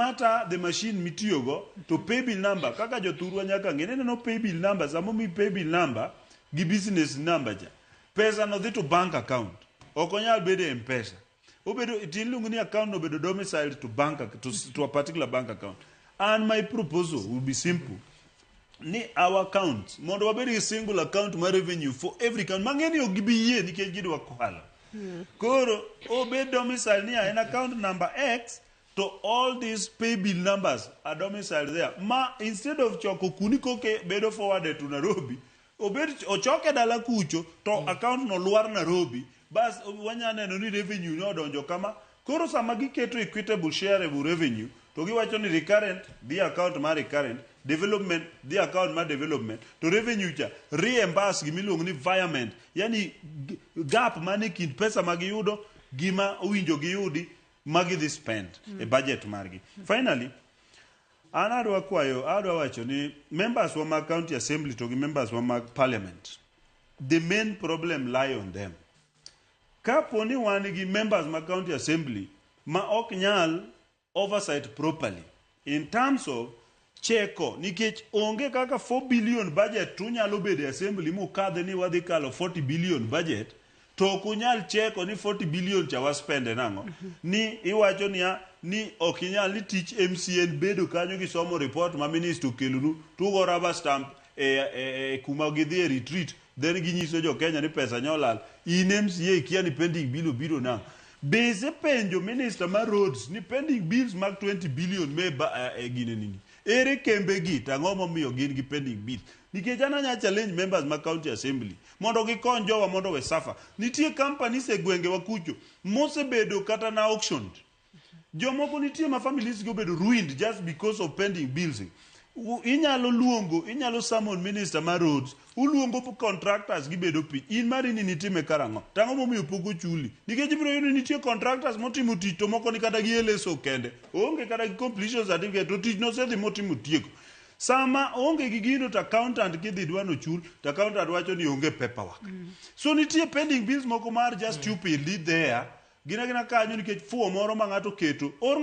matter the machine mitiyogo to paybill number kaka jothurwa nyaka ng'e ni ineno paybill number, sama omiyi paybill number gi business number cha, pesa no dhi to bank account, ok onyal bedo e M-Pesa. Obedo iluongo ni account no obedo domiciled to bank to a particular bank account. And my proposal will be simple ni our accounts mondo wabed gi single account mar revenue for every account mang'e ni ok gibi yie nikech gidwa kwalo. Koro obed domicile ni en account number X to all these pay bill numbers are domiciled there, ma instead of choko kuni koke bedo forwarded to Nairobi, obed ochoke dala kucho to account no lwar Nairobi. Bas, wanya neno ni revenue ne odonjo kama. Koro sama giketo equitable shareable revenue to giwacho ni recurrent dhi account mar recurrent, development dhi account mar development, to revenue cha reimburse gimiluongo ni virement, yani gap mane kind pesa ma giyudo gima owinjo giyudi ma gidhi spend e budget margi. Finally, an adwa kwayo, adwa wacho ni members wa mag county assembly to gi members wa mag parliament, the main problem lie on them. Kapo ni wan gi members mag county assembly ma ok nyal oversight properly in terms of cheko, nikech onge kaka 4 billion budget tunyalo bedo e assembly mukadhe ni wadhi kalo 40 billion budget to ok unyal cheko ni 40 billion cha waspende nang'o. Ni iwacho niya ni ok inyal ni tich MCA en bedo kanyo gi somo report ma minister okelonu tugo rubber stamp e kuma gidhi e retreat, then ginyiso jo Kenya ni pesa nyolal. In MCA ikia ni pending bill obiro nang'o. Be isepenjo minister mar roads ni pending bills mag 20 billion me ba, e gine nini ere kembe gi to ang'o momiyo gin gi pending bills? Nikech an anya challenge members mag county assembly mondo gikony jowa mondo we suffer. Nitie companies e gwengewa kucho mosebedo kata na auctioned. Jomoko nitie ma families gi obedo ruined just because of pending bills. Inyalo luongo, inyalo summon minister mar roads, uluongo contractors, gibedo piny. In mari ni nitime karang'o? Tang'o momiyo pok ochuli? Nikech ibiro yudo ni nitie contractors motimo tich to moko ni kata gi LSO kende onge kata gi completion certificate, to tich nosedhi motimo tieko. Sama onge gi gino to accountant kidhi dwa nochul to accountant wacho ni onge paperwork. So nitie pending bills moko mar just stupidly there, gin agina kanyo nikech fuwo moro ma ng'ato oketo or.